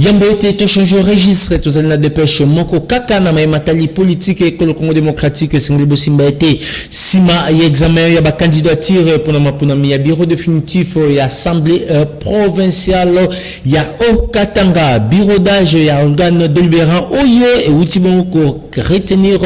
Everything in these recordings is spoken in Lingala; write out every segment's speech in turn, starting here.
Yambo ete tochange registre, tozali na depêche moko kaka na maye matali politique ya ekolo Congo démocratique. Esengeli bosimba ete nsima ya examen ya bacandidature mpo na maponami ya bureau définitif ya assemblée provinciale ya Haut-Katanga, bureau d'âge ya organe délibérant oyo euti bongo ko retenir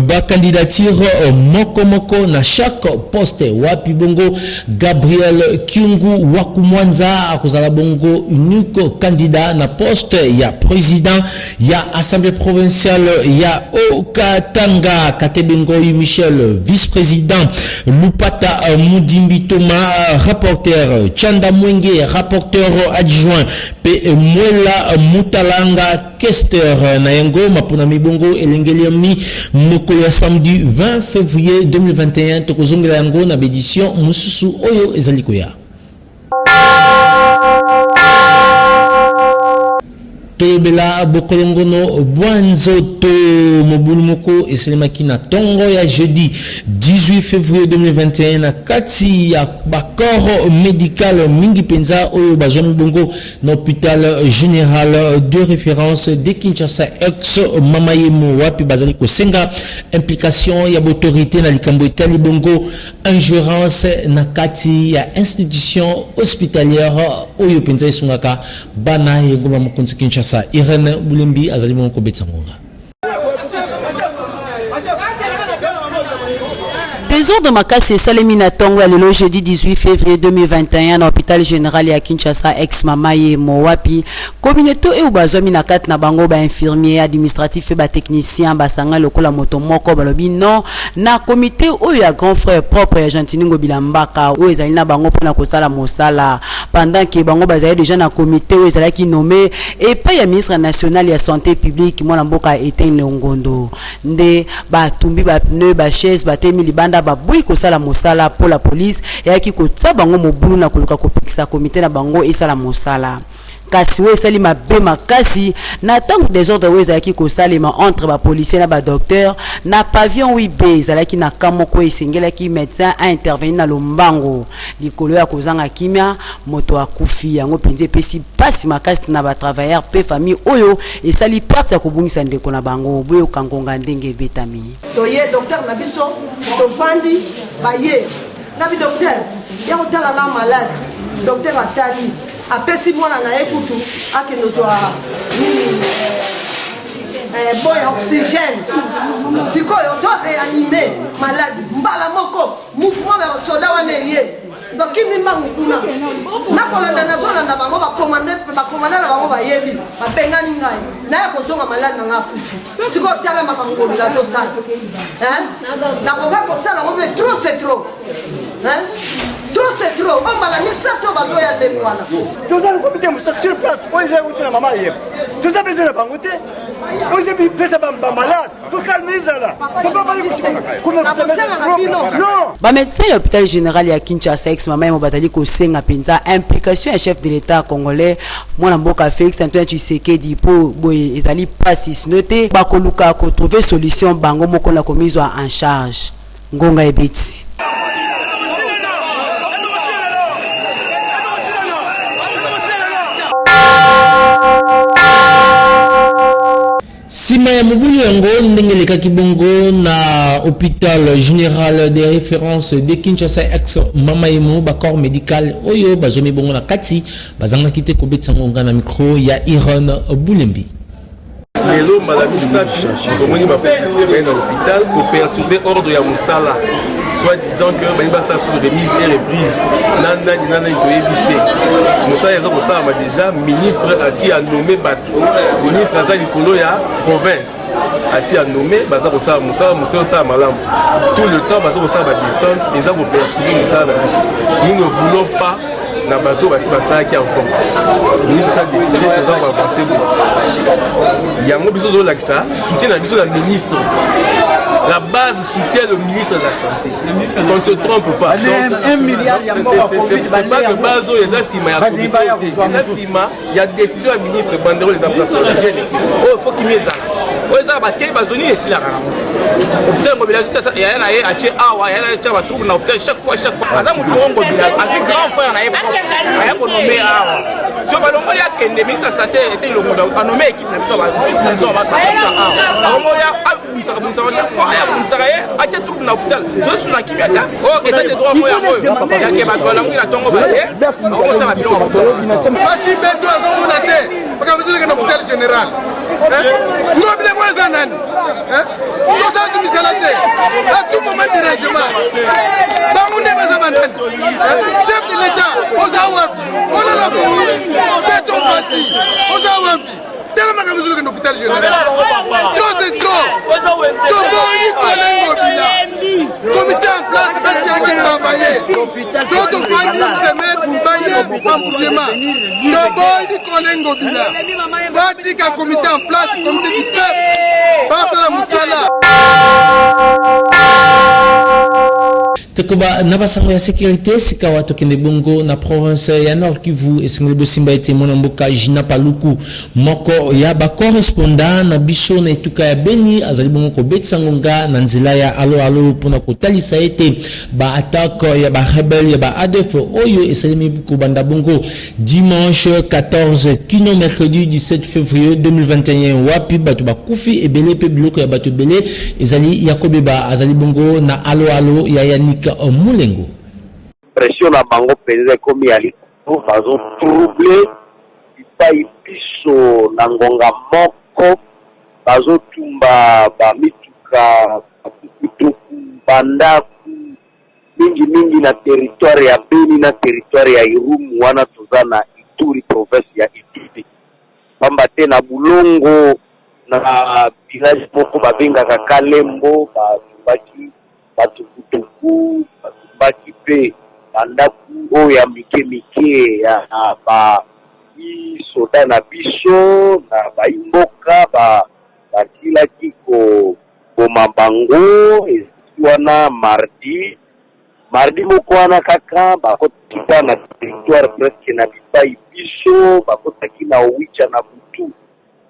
bacandidature moko moko na chaque poste, wapi bongo Gabriel Kyungu Wakumwanza akozala bongo unique candidat na poste ya président ya assemblée provinciale ya Haut-Katanga. Katebe Ngoyi Michel, vice-président, Lupata Mudimbi Thomas, rapporteur, Chanda Mwenge, rapporteur adjoint, pe Mwela Mutalanga, questeur. Na yango maponami bongo elengeliami mokolo ya samedi 20 février 2021. Tokozongela yango na bédition mosusu oyo ezali koya. Tolobela bokolongono bwa nzoto. Mobulu moko esalemaki na ntongo ya jeudi 18 février 2021 na kati ya bacorps médical mingi mpenza oyo bazwami bongo na hôpital général de référence de Kinshasa, ex Mama Yemo, wapi bazali kosenga implication ya autorité na likambo etali bongo ingérence na kati ya institution hospitalière oyo mpenza esungaka bana ya engumba mokonzi Kinshasa. Irene Bulembi azali bongo kobetisa ngonga. Désordre makasi esalemi na ntongo ya lelo jeudi 18 février 2021 na hôpital général ya Kinshasa, ex Mama Yemo, wapi communauté oyo bazwami na kati na bango bainfirmier, administratif mpe batechnicien basanga lokola moto moko, balobi non na comité oyo ya grand frère propre ya Gentiny Ngobila Mbaka oyo ezali na bango mpona kosala mosala, pendant ke bango bazali déjà na comité oyo ezalaki nommé epai ya ministre national ya santé publique, mwana mboka Eteni Longondo. Nde batumbi bapneu, bachaise, batemi libanda, baboyi kosala mosala mpo la police eyaki kotia bango mobulu na koluka kopekisa komite na bango esala mosala. Kasi oyo esali mabe makasi, na ntango désordre oyo ezalaki kosalema entre bapolicier na badocteur na pavillon 8B, ezalaki na ka moko esengelaki médecin aintervenir na lombango. Likolo ya kozanga kimia, moto akufi. Yango mpenza epesi mpasi makasi na batravailleur mpe famille oyo esali perte ya kobungisa ndeko na bango. Boyoka ngonga ndenge ebetami. Toye, docteur na biso, tovandi, baye ngabi: "Docteur, ya kotala na malade." Docteur atali, apesi mwana na ye kutu akende ozwa nini, boy oxygène. Sikoyo to réanime malade, mbala moko mouvement ya basoda wana eye. Tokimi mbangu kuna, nakolanda, nazolanda bango, bakomanda na bango bayebi, babengani ngai, naya kozonga, malade na ngai akufi. Sikoyo tala makambo Ngobila azosala. Nakoka kosala yango mpe. Trop c'est trop, trop c'est trop. O mbala misato bazoya ndenge wana. Toza na komite mosusu sur place oyo eza euti na Mama Yemo. Toza besoin na bango te. Oyo eza bipesa bamalade, faut calme ezala, faut pas bali. Non. Bamédecin ya hôpital général ya Kinshasa, ex Mama Yemo, bazali kosenga mpenza implication ya chef de l'État congolais, mwana mboka Félix Antoine Tshisekedi, mpo boye ezali mpasi. Sino te, bakoluka kotrouver solution bango moko na komizwa en charge. Ngonga ebeti. Nsima ya mobulu yango ndenge elekaki bongo na hôpital général de référence de Kinshasa, ex Mama Yemo, bacorps médical oyo bazwami bongo na kati bazangaki te kobetisa ngonga na micro ya Iron Bulembi. Lelo mbala misato tomoni bapolicier baye na hôpital koperturber ordre ya mosala, soit disant que bayi basala susu remise et reprise na nani na nani, toyebi te. Mosala eza kosalama déjà. Ministre asi anommé bato, ministre aza likolo ya province, asi anommé, baza kosala mosala. Mosala osala malamu. Tout le temps baza kosala badescente, eza koperturber mosala na biso. Nous ne voulons pas na bato basi basalaki avant. Ministre asala décidé, toza koavancer bo yango. Biso ozolakisa soutien na biso na ministre. La base soutient le ministre de la Santé, qu'on ne se trompe pas. C'est pas que base oyo eza nsima ya comité te, eza nsima ya décision ya ministre. Banderole eza place. Oyo faut kimia ezala. Oyo eza bakei bazoni esilaka nango. Hôpital Ngobila azwi tata yaya na ye atie awa, yaya na ye atia ba trouble na hôpital chaque fois, chaque fois. Aza motu moko Ngobila azwi grand frère na ye aya konome awa. So balongoli akende ministre ya santé ete longola anome équipe na biso ba vice président ba ba awa. Akomoya abunisaka bunisaka chaque fois aya bunisaka ye atie trouble na hôpital. Zosu na kimia ta. Oh état de droit moya oyo. Yake bato balangi na tongo ba ye. Bakosala biloko. Basi beto azomona te. Makambo ezoleka na hôpital général. Ngobila ngo eza nani? Tosala misala te. À tout moment dérangement. Bango nde baza banani? Chef de l'État oza wapi? Olala pongi. Beton Fati oza wapi? Tala makambo ezoleka na hôpital général. Trop c'est trop. Toboyi Colin Ngobila. Comité en place bati yango travailler. So tofandi une semaine baye embrouillement. Toboyi Colin Ngobila. Batika comité en place, comité du peuple. Basala mosala. Tokoba na basango ya sécurité. Sikawa tokende bongo na province ya Nord Kivu. Esengeli bosimba ete mwana mboka Gina Paluku, moko ya bacorrespondant na biso na etuka ya Beni, azali bongo kobetisa ngonga na nzela ya alo alo mpona kotalisa ete baattaque ya barebelle ya ba ADF oyo esalemi kobanda bongo dimanche 14 kino mercredi 17 février 2021, wapi bato bakufi ebele mpe biloko ya bato ebele ezali ya kobeba. Azali bongo na alo alo ya Yannick Mulengo. Pression na bango mpenza ekomi ya likolo. Bazotrouble bipai biso na ngonga moko, bazotumba bamituka, batukutuku, bandako, mingimingi na territoire ya Beni na territoire ya Irumu. Wana toza na Ituri, province ya Ituri, pamba te na Bulongo, na village moko babengaka Kalembo, batumbaki batukutuku, batumbaki mpe bandako oyo ya mike mike ya basoda na biso na baimboka. Basilaki koboma bango. Ezalaki wana mardi. Mardi moko wana kaka, bakotaki na territoire presque na bipai biso, bakotaki na Owicha na butu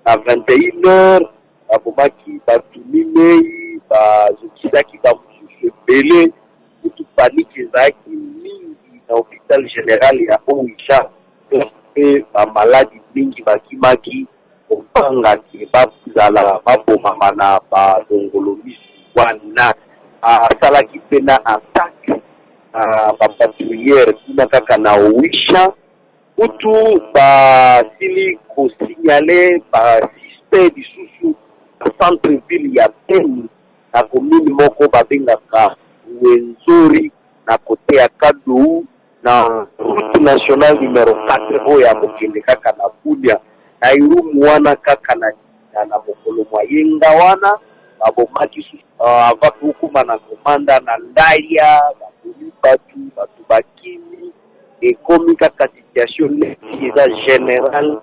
na 21 heures, babomaki bato minei, bazokisaki bamosusu ebele. Kutu panique ezalaki mingi na hôpital général ya Owicha mpe bamaladi mingi bakimaki kobangaki bazala babomama na badongolo misu wana. Asalaki mpe na attaque na bapatrouilleur kuna kaka na Owisha. Kutu basili kosignale basuspect lisusu na centre ville ya Beni, na commune moko babengaka Wenzori, na kote ya Kadou, na route nationale numero 4 oyo ya kokende kaka na Bunia. Na Irumu wana kaka na mokolo mwa yenga wana, babomaki susu avant kokóma na komanda na Ndalia, babomi bato, bato bakimi. Ekomi kaka situation neti eza général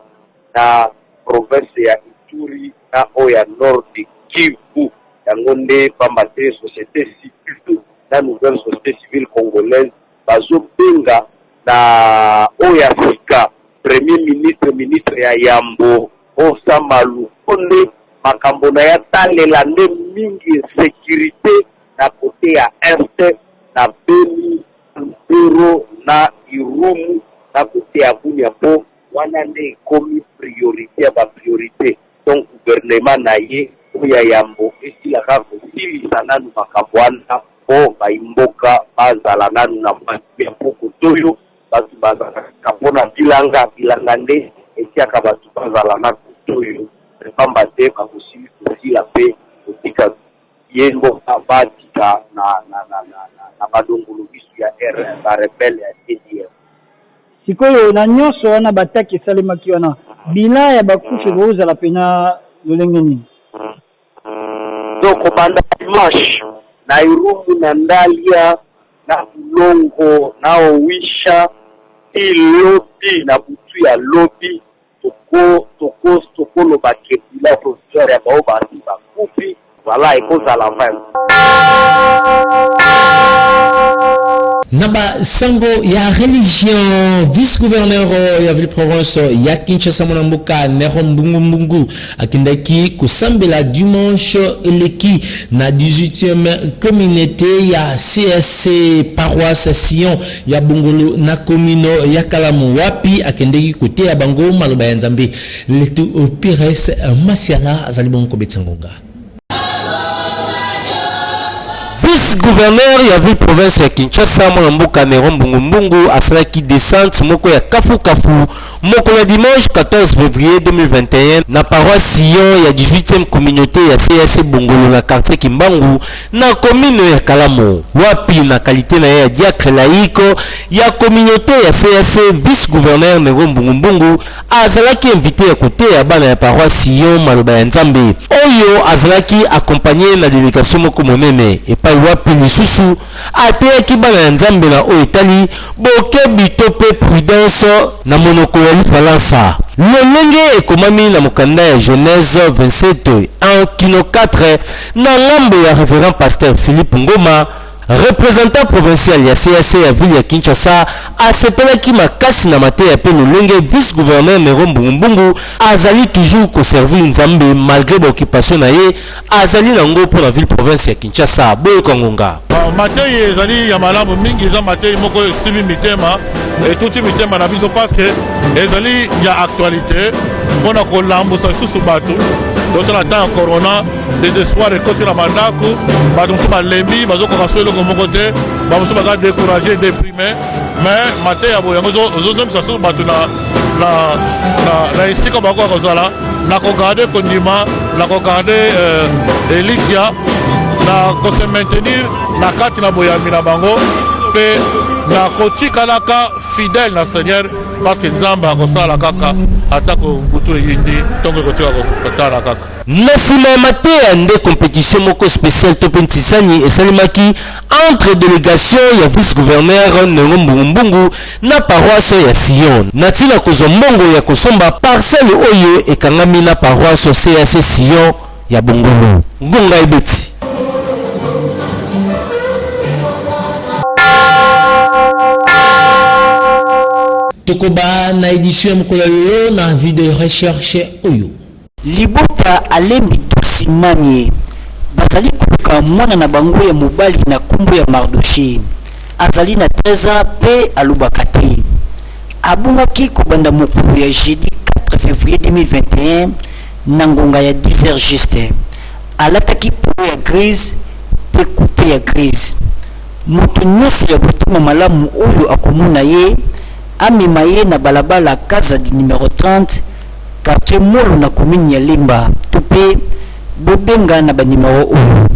na province ya Ituri na oyo ya Nord Kivu. Yango nde pamba te société civile na nouvelle société civile congolaise bazobenga na oyo ya sika premier ministre, ministre ya yambo Osama Lukonde, makambo na ya talela nde mingi sécurité na kote ya Est, na Beni, Lubero na Irumu, na kote ya Bunia, mpo wana nde ekomi priorité ya bapriorité. Donc gouvernement na ye oyo ya yambo esilaka kosilisa nanu makambo wana mpo baimboka bazala nanu na mwa ya mpo kotoyo bato bazalaka mpona bilanga. Bilanga nde etiaka bato bazala na kotoyo, pamba te bakosili kosila mpe kotika ye mboka batika na badongolo biso ya r barebelle ya ADF. Sikoyo na nyonso wana bataki esalemaki wana, bilan ya bakufi ekozala mpena lolenge nini? Donc kobanda dimanche na Irumu, na Ndalia, na Bulongo, na Owisha, ti lobi na butu ya lobi, tokoloba ke bilan provisoire ya bao basi bakufi. Voilà, ekozala 20. Na ba sango ya religion, vice-gouverneur ya ville province ya Kinshasa mwana mboka Nero Mbungu Mbungu akendaki kosambela dimanche eleki na 18e communauté ya CSC paroisse Sion ya Bongolo na commune ya Kalamu wapi akendeki koteya bango maloba ya Nzambe. Letu Pires Masiala azali bongo kobetisa ngonga. Vice-gouverneur ya ville province ya Kinshasa mwana mboka Neron Mbungu Mbungu asalaki descente moko ya kafu kafu mokolo ya dimanche 14 février 2021 na paroisse Sion ya 18e communauté ya CAC Bongolo na quartier Kimbangu na commune ya Kalamu wapi na qualité na ye ya diacre laïque ya communauté ya CAC vice-gouverneur Neron Mbungu Mbungu Azalaki invite ya koteya bana ya paroisse Sion maloba ya Nzambe, oyo azalaki accompagne na delegation moko monene, epai wapi lisusu ateyaki bana ya Nzambe na oyo etali bokebi to mpe prudence na monoko ya lifalansa, lolenge ekomami na mokanda ya Genèse 27, 1 kino 4, na ngambo ya Reverend Pasteur Philippe Ngoma. Representant provincial ya CAC ya ville ya Kinshasa asepelaki makasi na mateya mpe lolenge vice-gouverneur Nero Mbungu Mbungu azali toujours ko servir Nzambe malgre ba occupations na ye azali na ngo mpo na ville province ya Kinshasa. Boyoka ngonga. Mateyi ezali ya malamu mingi, eza mateyi moko esimbi mitema, etuti mitema na biso parce que ezali ya actualité mpo na kolambusa lisusu bato. Totala temps ya corona, desespoir ekoti na bandako, bato mosusu balembi, bazokoka so eloko moko te, bamosusu baza découragé, déprime, mais mateya boye yango ozozongisa susu bato na, na, na, na esika bakoka kozala na kogarde kondima, na kogarde euh, elikia, na kose maintenir na kati na boyambi na bango mpe na kotikalaka fidèle na Seigneur parce que Nzambe akosala kaka atako butu eyindi, ntongo ekotika kotala kaka. Na sima ya mateya nde competition moko speciale to mpe ntisani esalemaki entre delegation ya vice-gouverneur Nengo Mbungu Mbungu na paroisse ya Sion na ntina kozwa mbongo ya kosomba parcelle oyo ekangami na paroisse CAC Sion ya Bongolo. Ngonga ebeti. Tokoba na edition ya mokolo ya lelo na vie de recherche oyo. Libota Alembi Dusi Mamie bazali koluka mwana na bango ya mobali na kombo ya Mardochee. Azali na 13 ans mpe alobaka te. Abungaki kobanda mokolo ya jeudi 4 fevrier 2021 na ngonga ya 10 heures juste. Alataki polo ya grise mpe kupe ya grise. Moto nyonso ya motema malamu oyo akomona ye, amema ye na balabala Kazadi numero 30, Quartier Molo na commune ya Lemba to pe bobenga na ba numero oyo,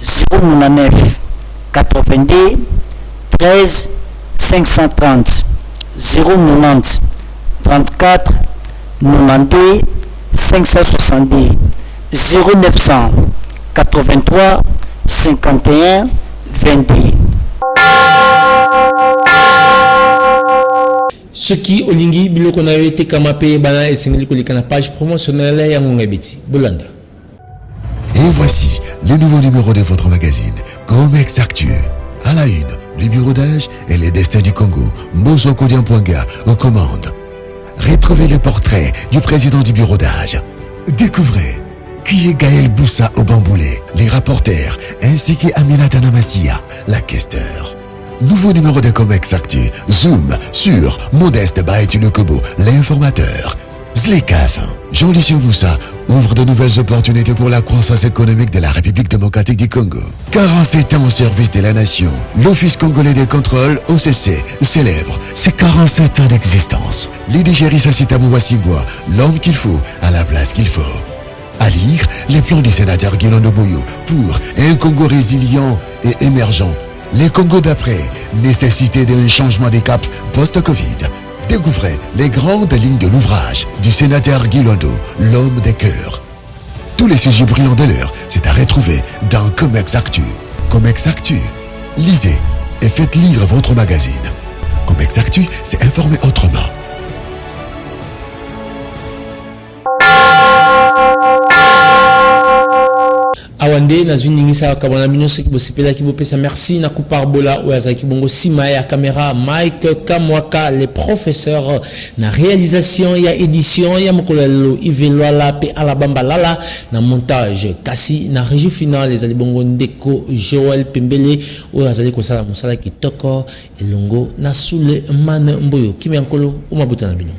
099 82 13 530, 090 34 92 562, 0900 83 51 22. Soki olingi biloko na yo etekama pe eyebana, esengeli koleka na page promotionnelle ya Ngonga Ebeti. Bolanda. Et voici le nouveau numéro de votre magazine, Comex Actu. À la une, le bureau d'âge et les destins du Congo, Mboso Kodian-Poinga, aux commandes. Retrouvez le portrait du président du bureau d'âge. Découvrez qui est Gaël Boussa au Bamboulé, les rapporteurs, ainsi que Aminata Namasia, la questeur. Nouveau numéro de Comex Actu, Zoom sur Modeste Baetulokobo, l'informateur. Zlekaf, Jean-Lucien Moussa ouvre de nouvelles opportunités pour la croissance économique de la République démocratique du Congo. 47 ans au service de la nation, l'Office congolais des contrôles, OCC, célèbre ses 47 ans d'existence. Lydie Sassita Wassingwa, l'homme qu'il faut à la place qu'il faut. À lire les plans du sénateur Guillaume Boyo pour un Congo résilient et émergent. Les Congos d'après, nécessité d'un changement des caps post-Covid. Découvrez les grandes lignes de l'ouvrage du sénateur Guy Londo, l'homme des cœurs. Tous les sujets brillants de l'heure, c'est à retrouver dans Comex Actu. Comex Actu, lisez et faites lire votre magazine. Comex Actu, c'est informer autrement. Awa nde nazwi ndingisa ya kokabwana na bino. Soki bosepelaki, bopesa merci na Kuparbola oyo azalaki bongo nsima ya kamera, Mike Kamwaka le professeur na réalisation ya édition ya mokolo ya lelo, Yves Lwala mpe Alabamba Lala na montage. Kasi na régie finale ezali bongo ndeko Joel Pembele oyo azali kosala mosala kitoko elongo na Suleiman Mboyo. Kimia Nkolo o mabuta na bino.